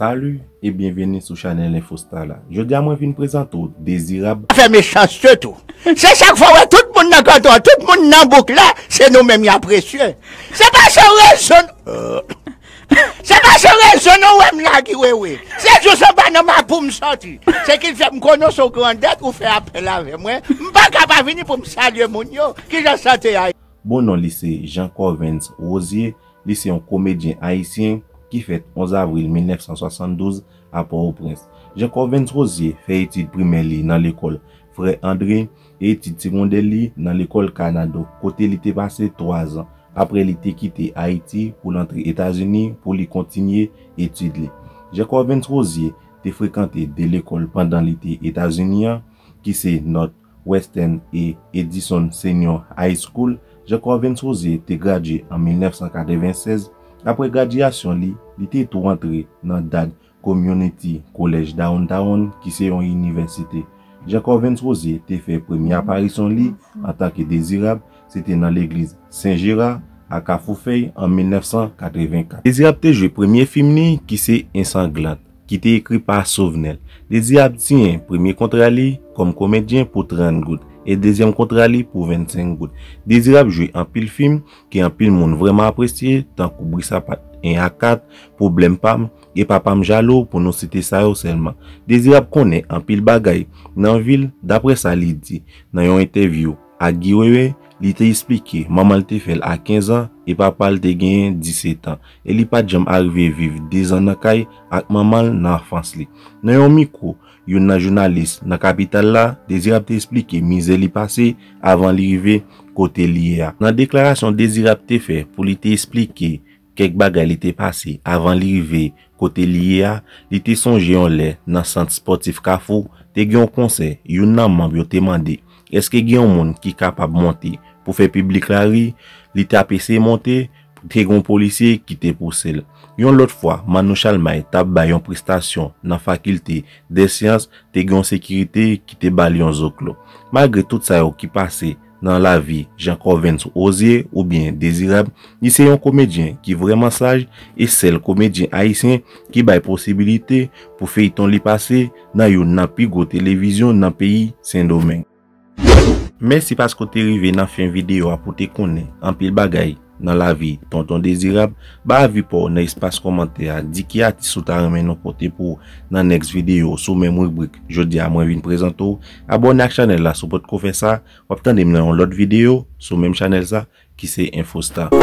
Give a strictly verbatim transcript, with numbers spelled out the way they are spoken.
Salut e byenveni sou chanèl Infostar la. Jodi a mwen vin prezante w Dezirab. Fè mechanste tou. Se sa k fè w wè tout moun nan kanton an, tout moun nan bouk la, se nou menm y apresye. Se pa se rezon, se pa se rezon nou wè m la ki wewe. Se jis anba nan mapou m sòti. Se ki fè m konnen w se yon grandèt ou fè apèl avè mwen. M pa ka pa vini pou m salye moun yo. Kijan sante a? Bon non li se Jean Corvens Rosier. Li se yon komedyen ayisyen ki fèt onz avril mil nèf san swasanndouz a Pòtoprens. Jean Corvens Rosier fè etid primè li nan lekòl Frè André e etid segondè li nan lekòl Kanado, kote li te pase twa zan. Apre li te kite Ayiti pou l antre Etazini pou li kontinye etid li. Jean Corvens Rosier te frekante de lekòl pandan li te Etazini an, ki se North Western e Edison Senior High School. Jean Corvens Rosier te gradye an mil nèf san katreven sèz. Apre gradyasyon li, li te tou antre nan Dade Community College Downtown, ki se yon inivèsite. Jean Corvens Rosier te fè premye aparisyon li antanke Dezirab, se te nan legliz Sen Jera a Kafou Fèy an mil nèf san katreven kat. Dezirab te jwe premye fim li, ki se Ensanglant, ki te ekri pa Sovnèl. Dezirab siyen premye kontra li kòm komedyen pou trant goud e dezyèm kontra li pou vennsenk goud. Dezirab jwe anpil fim ke anpil moun vrèman apresye, tankou Bri Sapat en a kat, Pwoblèm Pa M e Papa M Jalou, pou nou site sa yo sèlman. Dezirab konnen anpil bagay nan vi l, daprè sa li di nan yon entèvyou ak Guy Wewe, li te esplike manman l te fè l a kenz an e papa l te genyen disèt an, e li pa t janm arive viv de zan nan kay ak manman l nan anfans li. Nan yon mikwo youn nan jounalis nan kapital la, Dezirab te esplike mizè li pase avan li rive kote li ye a. Nan deklarasyon Dezirab te fè pou li te esplike kèk bagay li te pase avan li rive kote li ye a, li te sonje yon lè nan sant espòtif Kafou, te gen yon konsè, youn nan manm yo te mande èske gen yon moun ki kapab monte pou fè piblik la ri, li t ap eseye monte, te gen yon polisye ki te pouse l. Yon lòt fwa, Manno Chalmay t ap bay yon prestasyon nan Fakilte dè Syans, te gen yon sekirite ki te ba l yon zoklo. Malgre tout sa yo ki pase nan lavi Jean Corvens Rosier oubyen Dezirab, li se yon komedyen ki vrèman saj e sèl komedyen ayisyen ki bay posibilite pou feyton li pase nan youn nan pi gwo televizyon nan peyi Sendomeng. Mèsi paske w te rive nan fen videyo a pou w te konnen anpil bagay nan lavi Tonton Dezirab. Ba avi pa w nan espas kòmantè a, di ki atis ou ta renmen nou pote pou w nan next videyo sou menm ribrik. Jodi a mwen vin prezante w. Abòne ak chanèl la si w potko fè sa. W ap tande m nan yon lòt videyo sou menm chanèl sa ki se Infostar.